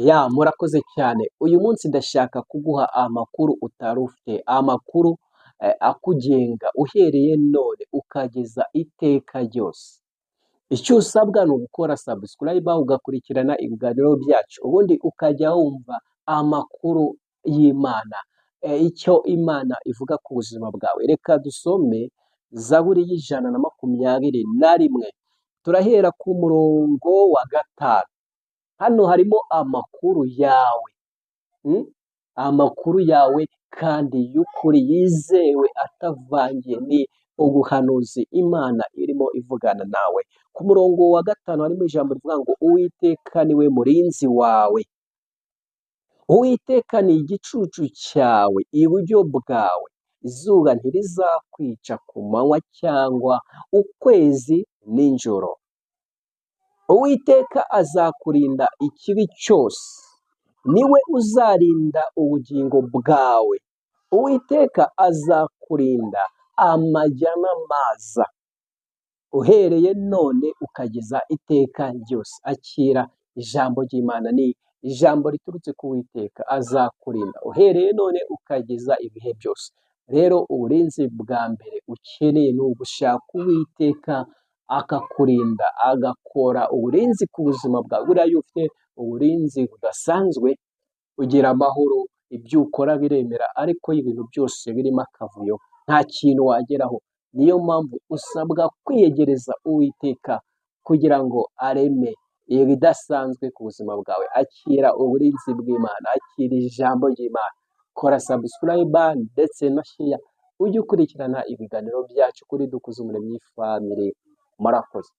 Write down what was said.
Ya, murakoze cyane. Uyu munsi ndashaka kuguha amakuru utari ufite, amakuru akugenga uhereye none ukageza iteka ryose. Icyo usabwa ni ugukora subscribe, ugakurikirana ibiganiro byacu, ubundi ukajya wumva amakuru y'Imana, icyo Imana ivuga ku buzima bwawe. Reka dusome Zaburi y'121, turahera ku murongo wa 5. Hano harimo amakuru yawe, Amakuru yawe kandi y'ukuri yizewe atavangiye, ni ubuhanuzi Imana irimo ivugana nawe. Ku murongo wa 5 harimo ijambo rivuga ngo: "Uwiteka niwe murinzi wawe, Uwiteka ni igicucu cyawe iburyo bwawe, izuba ntirizakwica ku manywa cyangwa ukwezi nijoro. Uwiteka azakurinda ikibi cyose, niwe uzarinda ubugingo bwawe, Uwiteka azakurinda amajya n'amaza, uhereye none ukageza iteka ryose." Akira ijambo ry'Imana, ni ijambo riturutse ku Uwiteka: azakurinda uhereye none ukageza ibihe byose. Rero uburinzi bwa mbere ukeneye ni ugushaka Uwiteka akakurinda, agakora uburinzi ku buzima bwawe. Buriya iyo ufite uburinzi budasanzwe ugira amahoro, ibyo ukora biremera, ariko ibintu byose birimo akavuyo nta kintu wageraho. Niyo mpamvu usabwa kwiyegereza Uwiteka kugira ngo areme ibidasanzwe ku buzima bwawe. Akira uburinzi bw'Imana, akira ijambo ry'Imana, kora subscribe ndetse na share, ujye ukurikirana ibiganiro byacu kuri Dukuzumuremyi Family. Murakoze.